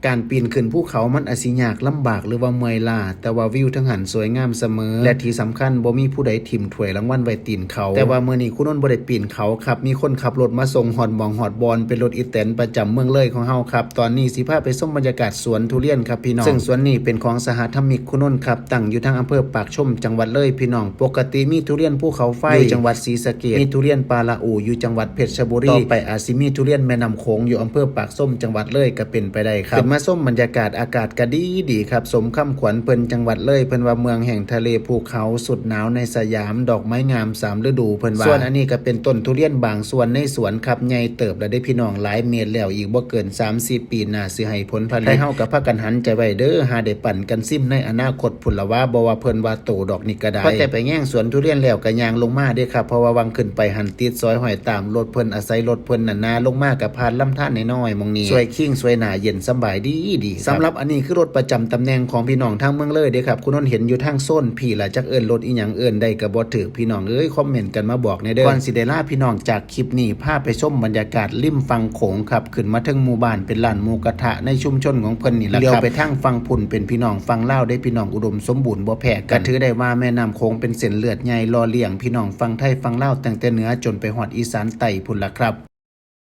ການປີນຂຶ້ນພູເຂົາມັນອາດຊິຍາກລຳບາກ ຫຼືວ່າເມື່ອຍລ້າ, ແຕ່ວ່າວິວທາງຫັ້ນສວຍງາມສະເໝີ ແລະທີ່ສຳຄັນບໍ່ມີຜູ້ໃດຖິ້ມຖ້ວຍລາງວັນໄວ້ຕີນເຂົາ. ແຕ່ວ່າມື້ນີ້ຄູນົນບໍ່ໄດ້ປີນເຂົາຄັບ, ມີຄົນຂັບລົດມາສົ່ງຮອດໝ່ອງຮອດບ່ອນ, ເປັນລົດອີແຕນປະຈຳເມືອງເລີຍຂອງເຮົາຄັບ. ຕອນນີ້ຊິພາໄປຊົມບັນຍາກາດສວນທຸລຽນຄັບພີ່ນ້ອງ, ເຊິ່ງສວນນີ້ເປັນຂອງສະຫະທຳມິກຄູນົນຄັບ, ຕັ້ງຢູ່ທາງອຳເພີປາກຊົມ ຈັງຫວັດເລີຍພີ່ນ້ອງ. ປົກກະຕິມີທຸລຽນພູເຂົາໄຟຢູ່ຈັງຫວັດສີສະເກດ, ມີທຸລຽນປ່າລາອູຢູ່ຈັງຫວັດເພັດຊະບູລີ, ຕໍ່ໄປອາດຊິມີທຸລຽນແມ່ນ້ຳໂຂງຢູ່ອຳເພີປາກ ຊົມ ຈັງຫວັດເລີຍກໍເປັນໄປໄດ້ຄັບ. ຂຶ້ນມາຊົມບັນຍາກາດ, ອາກາດກໍດີໆຄັບ, ສົມຄຳຂວັນເພິ່ນ ຈັງຫວັດເລີຍ. ເພິ່ນວ່າເມືອງແຫ່ງທະເລພູເຂົາ, ສຸດໜາວໃນສະຫຍາມ, ດອກໄມ້ງາມສາມລະດູ, ເພິ່ນວ່າ. ສ່ວນອັນນີ້ກໍເປັນຕົ້ນທຸລຽນບາງສ່ວນໃນສວນຄັບ, ໃຫຍ່ເຕີບແລ້ວເດ້ພີ່ນ້ອງ, ຫຼາຍເມັດແລ້ວ, ອີກບໍ່ເກີນສາມສີ່ປີໜ້າຊິໃຫ້ຜົນຜະລິດ. ໄທເຮົາກໍພາກັນຫັນໃຈໄວ້ເດີ, ຫາໄດ້ປັ້ນກັນຊິມໃນອະນາຄົດພຸ້ນລະວ່າ, ບໍ່ວ່າເພິ່ນວ່າໂຕດອກນີ້ກໍໄດ້. ພໍແຕ່ໄປແຍງສວນທຸລຽນແລ້ວກໍຍ່າງລົງມາເດ້ຄັບ, ເພາະວ່າຫວ່າງຂຶ້ນໄປຫັ້ນ ຕິດຊອຍຫ້ອຍຕາມລົດເພິ່ນ, ອາໄສລົດເພິ່ນນັ້ນນາລົງມາກໍຜ່ານລຳທານນ້ອຍໆໝ່ອງນີ້, ຊ່ວຍຄີງຊ່ວຍໜ້າເຢັນສະບາຍດີໆ. ສຳລັບອັນນີ້ຄືລົດປະຈຳຕຳແໜ່ງຂອງພີ່ນ້ອງທາງເມືອງເລີຍເດ້ຄັບ, ຄູນົນເຫັນຢູ່ທາງໂຊນພີ້ລະ, ຈັກເອີ້ນລົດອີ່ຫຍັງ, ເອີ້ນໄດ້ກໍບໍ່ຖືກ, ພີ່ນ້ອງເອີຍ ຄອມເມັນກັນມາບອກແດ່ເດີ. ກ່ອນຊິໄດ້ລາພີ່ນ້ອງຈາກຄລິບນີ້, ພາໄປຊົມບັນຍາກາດລິມຝັ່ງໂຂງຄັບ, ຂຶ້ນມາເທິງໝູ່ບ້ານເປັນຮ້ານໝູກະທະໃນຊຸມຊົນຂອງເພິ່ນນີ້ລະຄັບ. ຫຼຽວໄປທາງຝັ່ງພຸ້ນເປັນພີ່ນ້ອງຝັ່ງລາວເດ້ພີ່ນ້ອງ, ອຸດົມສົມບູນບໍ່ແພ້ກັນ. ກໍຖືໄດ້ວ່າແມ່ນ້ຳໂຂງເປັນເສັ້ນເລືອດໃຫຍ່ຫຼໍ່ລ້ຽງພີ່ນ້ອງຝັ່ງໄທຝັ່ງລາວ, ຕັ້ງແຕ່ເໜືອຈົນໄປຮອດອີສານໃຕ້ພຸ້ນລະຄັບ.